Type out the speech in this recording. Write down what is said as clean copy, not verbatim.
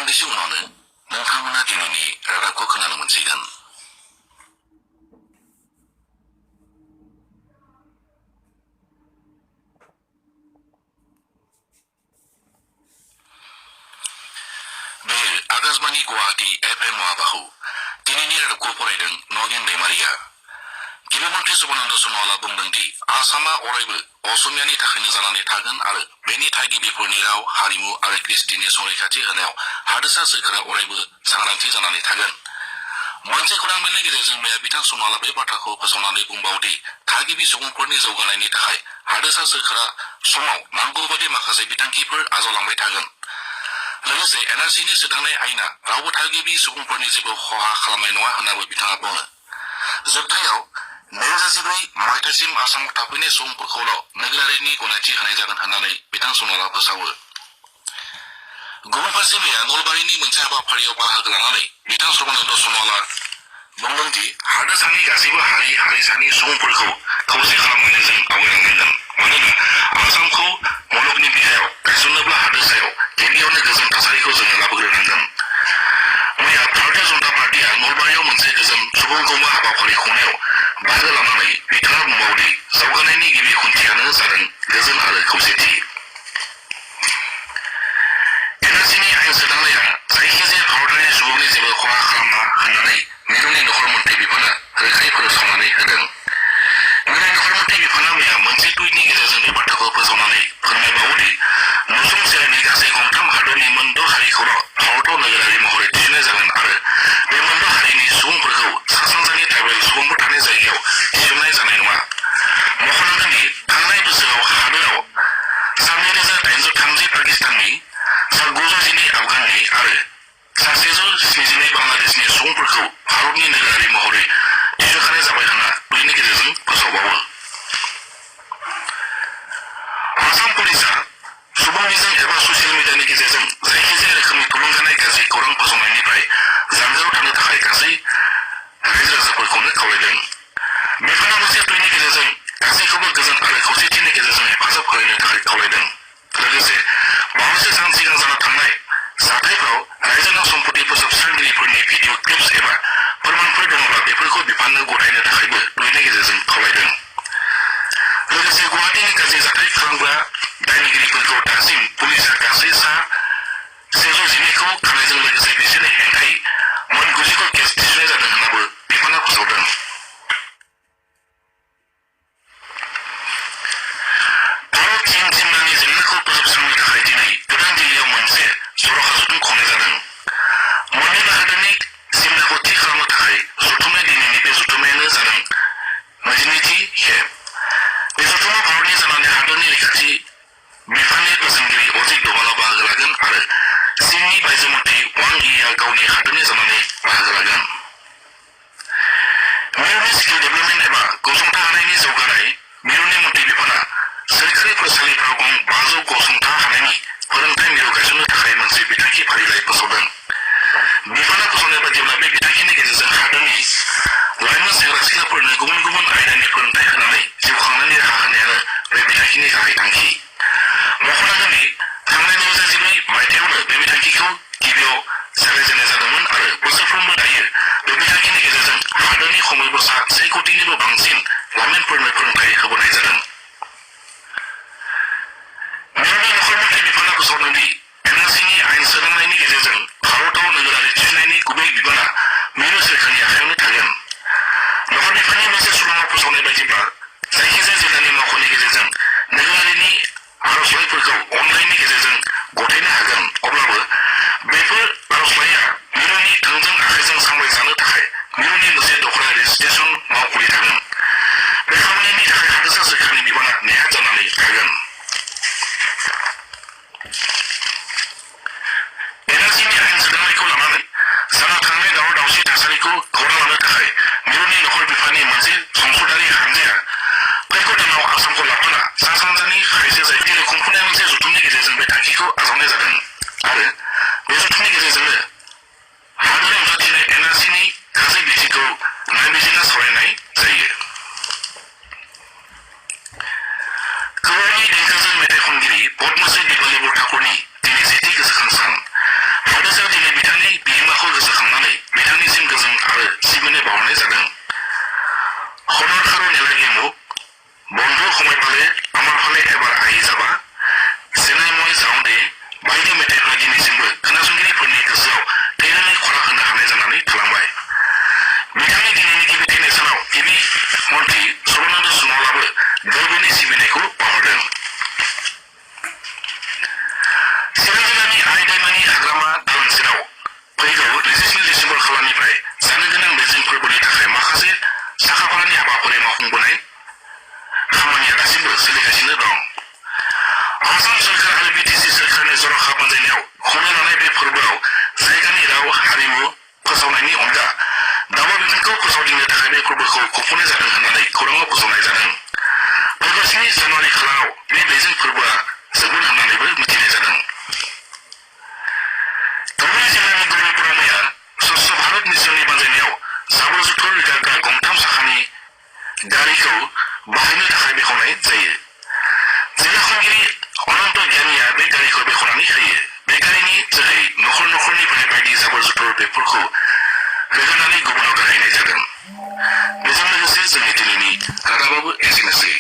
दान्दिसे उनावनो नोंथांमोना दिनैनि रादाबखौ खोनानो मोनसिगोन। बे आकाशबाणी गुवाहाटी FM माबाखौ दिनैनि रादाबखौ फरायदों नगेन दैमारिया। गिबि मन्थ्रि सर्बानन्द सन'वाला बुंदों दि आसामा अरायबो असमियानि थाखायनो जानानै थागोन आरो बेनि थागिबिफोरनि राव, हारिमु आरो कृष्टिनि संरैखाथि होनायाव हादोरसा सोरखारा अरायबो सांग्रांथि जानानै थागोन। मोनसे खौरां बिलाइनि गेजेरजों मैया बिथां सन'वाला बे बाथ्राखौ फोसावनानै बुंबावदि थागिबि सुबुंफोरनि जौगानायनि थाखाय हादोरसा सोरखारा समाव नांगौ बायदि माखासे बिथांखिफोर आजावलांबाय थागोन। लोगोसे NRCनि सोदांनाय आयेना रावबो थागिबि सुबुंफोरनि जेबो खहा खालामनाय नङा होननाबो बिथाङा बुङो। जोबथायाव 2014 मायथाइसिम आसामाव थाफैनाय सुबुंफोरखौल' नोगोरारिनि गनायथि होनाय जागोन होननानै बिथां सन'वाला फोसावो। गुबुन फारसे मैया नलबारिनि मोनसे हाबाफारियाव बाहागो लानानै बिथां सर्बानन्द सन'वाला बुंदों दि हादोरसानि गासैबो हारि हारिसानि सुबुंफोरखौ खौसे खालामनानै जों आवगायलांनांगोन। मानोना आसामखौ मुलुगनि बिखायाव गायसननोब्ला हादोरसायाव गिबियावनो गोजोन थासारिखौ जोङो लाबोग्रोनांगोन। मैया भारतीय जनता पार्टीआ नलबारियाव मोनसे गोजोन सुबुंगौमा हाबाफारि खुंनायाव बाहागो लानानै बिथाङा बुंबावदि जौगानायनि गिबि खुन्थियानो जादों गोजोन आरो खौसेथि। NRCनि आयेन सोदांनाया जायखिजाया भारतारि सुबुंनि जेबो खहा खालामा होननानै मिरुनि नखर मन्थ्रि बिफाना रोखायै फोसावनानै होदों। मिरुनि नखर मन्थ्रि बिफाना मैया मोनसे टुइटनि गेजेरजों बे बाथ्राखौ फोसावनानै फोरमायबावोदि नसुंसेनि गासै गंथाम हादरनि मोनद' हारिखौल' भारताव नोगोरारि महरै थिसननाय जागोन आरो बे मोनद' हारिनि सुबुंफोरखौ सा सानजानि ट्राइबेल सुबुंफोर थानाय जायगायाव थिसननाय जानाय नङा। मख'नांगोन दि थांनाय बोसोराव हादोराव सा 2,830 पाकिस्ताननि, सा 912 आफगाननि आरो सा 172 बांलादेशनि सुबुंफोरखौ भारतनि नोगोरारि महरै थिसनखानाय जाबाय होनना टुइटनि गेजेरजों फोसावबावो। आसाम पुलिसआ सुबुं बिजों एबा ससियेल मिडियानि गेजेरजों जायखिजाया रोखोमनि थुलुंगानाय गाज्रि खौरां फोसावनायनिफ्राय जानगाराव थानो थाखाय गासै रायजो राजाफोरखौनो खावलायदों। बिफाना मोनसे टुइटनि गेजेरजों गासैखौबो गोजोन आरो खौसेथिनि गेजेरजों हेफाजाब होलायनो थाखाय खावलायदों। लोगोसे बावैसो सान सिगां जाना थांनाय जाथायफ्राव रायजोनि सम्पति फोसाबस्रांगिरिफोरनि भिडिअ क्लिप्स एबा फोरमानफोर दङब्ला बेफोरखौ बिफाननो गथायनो थाखायबो टुइटनि गेजेरजों खावलायदों। लोगोसे गुवाहाटीनि गाज्रि जाथाय खालामग्रा दायनिगिरिफोरखौ दासिम पुलिसआ गासै सा 112खौ खानायजों लोगोसे बिसोरनि हेंथायै मोन 90 केस थिसननाय जादों होननाबो बिफाना फोसावदों। भारत चीन सिमनानि जेंनाखौ फोजोबस्रांनो थाखाय दिनै गोदान दिल्लीयाव मोनसे जर'खा जथुम खुंनाय जादों। मोन्नैबो हादोरनि सिमनाखौ थि खालामनो थाखाय जथुमनाय दिनैनि बे जथुमनायानो जादों 22थि खेब। बे जथुमाव भारतनि जानानै हादोरनि रैखाथि बिफाननि बोसोनगिरि अजित डभालआ बाहागो लागोन आरो चीननि बायजो मन्थ्रि वां यीआ गावनि हादोरनि जानानै बाहागो लागोन। मिरुनि स्किल डेभेलपमेन्ट एबा गसंथा हानायनि जौगानाय मिरुनि मन्थ्रि बिफाना सोरखारि फरायसालिफोराव गं 500 गसंथा हानायनि फोरोंथाय मिरु गायसननो थाखाय मोनसे बिथांखि फारिलाइ फोसावदों। बिफाना फोसावनाय बायदिब्ला बे बिथांखिनि गेजेरजों हादोरनि लाइमोन सेंग्रा सिख्लाफोरनो गुबुन गुबुन आयदानि फोरोंथाय होनानै जिउ खांनायनि राहा होनायानो बे बिथांखिनि गाहाय थांखि। मख'नांगोन दि थांनाय 2014 मायथाइयावनो बे बिथांखिखौ गिबियाव जागायजेननाय जादोंमोन आरो बोसोरफ्रोमबो दायो बे बिथांखिनि गेजेरजों हादोरनि खमैबो सा 1 कौटिनिबो बांसिन लाइमोनफोरनो फोरोंथाय होबोनाय जादों। मिरुनि नखर मन्थ्रि बिफाना फोसावदों दि NRCनि आयेन सोदांनायनि गेजेरजों भारताव नोगोरारि थिसननायनि गुबै बिबाना मिरु सोरखारनि आखायावनो थागोन। नखर बिफाननि मोनसे सुलुङाव फोसावनाय बायदिब्ला जायखिजाया जिल्लानि मावख'नि गेजेरजों नोगोरारिनि आर'जलाइफोरखौ अनलाइननि गेजेरजों गथायनो हागोन। अब्लाबो बेफोर आर'जलाइया मिरुनि थोंजों आखाइजों सामलायजानो थाखाय मिरुनि मोनसे दखला रेजिस्ट्रेसन मावख'नि थागोन। बे खामानिनि थाखाय हादोरसा सोरखारनि बिबाना नेहाथ जानानै थागोन। NRCनि आयेन सोदांनायखौ लानानै जाना थांनाय दावराव दावसि थासारिखौ खौरां लानो थाखाय मिरुनि नखर बिफाननि मोनसे संसदारि हानजाया फैगौ दानाव आसामखौ लाफाना सा सानजानि रायजो जायगायाव खुंफुंनाय मोनसे जथुमनि गेजेरजों बे थांखिखौ आजावनाय जादों आरो बे जथुमनि गेजेरजोंनो हादोराव नुजाथिनाय NRCनि गासै बिथिंखौ नायबिजिरना सावरायनाय जायो। कौवानि देंखोजों मेथाइ खनगिरि पद्मश्री दिपाली बर ठाकुरनि दिनै 7थि गोसोखां सान। हादोरसायाव दिनै जानो गोनां बेजों फोरबोनि थाखाय माखासे साखाफारानि हाबाफारि मावफुंबोनाय खामानिया दासिमबो सोलिगासिनो दं। आसाम सरकार आरो बिटिसि सरकारनि जर'खा बानजायनायाव खुंनो लानाय बे फोरबोआव जायगानि राव हारिमु फोसावनायनि अनगा दावा बिफानखौ फोसावदिंनो थाखाय बे फोरबोखौ खुंफुंनाय जादों होननानै खौराङाव फोसावनाय जादों। फैगौ 7 जानुवारि खालाराव बे बेजों फोरबोआ जोबगोन होननानैबो मिथिनाय जादों। धुबुरी जिल्लानि गौरीपुराव मैया स्वच्छ भारत मिशननि बानजायनायाव जाबोर जुथुर रोगाग्रा गंथाम साखानि गारिखौ बाहायनो थाखाय बेखेवनाय जायो। जिल्ला खुंगिरि अनन्त गियानिया बे गारिखौ बेखेवनानै होयो। बे गारिनि जोहै नखरनिफ्राय बायदि जाबोर जुथुर बेफोरखौ रोगानानै गुबुनाव गारहैनाय जागोन। बेजों लोगोसे जोंनि दिनैनि रादाबाबो एसेनोसै।